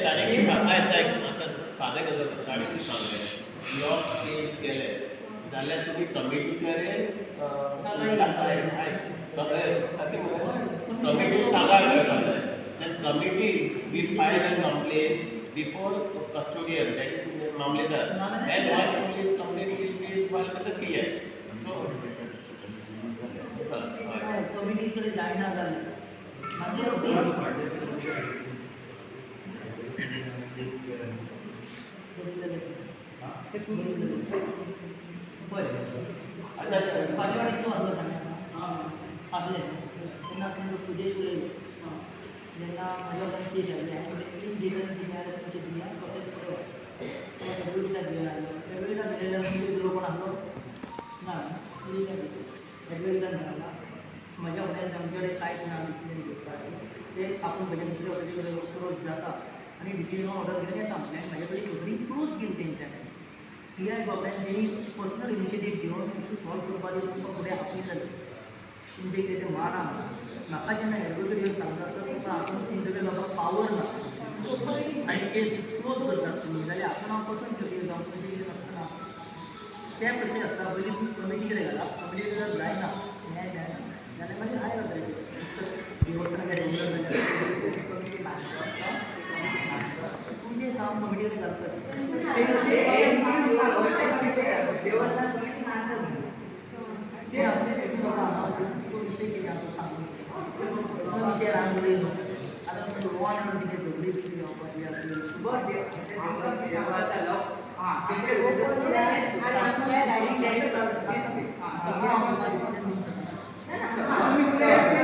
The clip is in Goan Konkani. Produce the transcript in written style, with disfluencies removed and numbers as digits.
ताणें आतां सादें गजाल, ताणें कितें सांगलें, लॉ चेंज केले जाल्यार तुमी कमिटी कडेन, कमिटी कागाळ करपाक जाय. Then committee will file a complaint before custodian, that is Mamledar, and one police complaint will be filed with the PI. So, हय. कमिटीकडे जायना जालें मागीर. ते बरें. आतां फाल्यां वाडी आसलो आपलें तेन्ना तुमकां सुदेश उलयलो जेन्ना म्हज्या वटेन केस आयली, हांवें तीन डिफरंट दिल्या, तुमचे दिल्या, प्रोसेस बरो एडवोकेटाक घेवन आयलो. एडवोकेटाक दिलेल्या तुमचे दुसरो कोण आसलो ना, सुदेशाक एडवोकेटान सांगला, म्हज्या वटेन आमचे कडेन कांयच ना डिसिजन घेवपाचें. ते आपूण म्हज्या दुसऱ्या ऑफिसी कडेन क्लोज जाता आनी डिसिजन ऑर्डर घेवन येता. म्हणजे म्हज्या कडेन सगळी क्लोज केली तेंच्यानी. पी I बाबड्यान तेणी पर्सनल इनिशिएटीव घेवन इशू सॉल्व करपाची तुमकां फुडें आपयतले. तुमचें कितें तें माना. म्हाका जेन्ना एडवोकेट येवन सांगता तर तुमकां आपूण तुमचे कडेन लोकांक पावर ना आनी केस क्लोज करतात तुमी जाल्यार आपूण हांव कसो इंटरव्यू जावं? तुमचें कितें नासतना स्टेप कशें आसता, पयलीं तुमी कमिटी कडेन घाला. कमिटी कडेन जायना, न्याय जायना जाल्यार मागीर हाय जाता. देवस्थान रेगुलर जाल्यार कमिटी आसता. तुमचें काम कमिटी कडेन घालपाचें. देवस्थान कमिटी मानता. ते बाबा, तो विशय कितें आसा सांगू, तो विशय हांव उलयलो. आतां लॉ एंड कितें सगळी जावपाची आसली. बरं, देवळाचा लोक हां. आनी.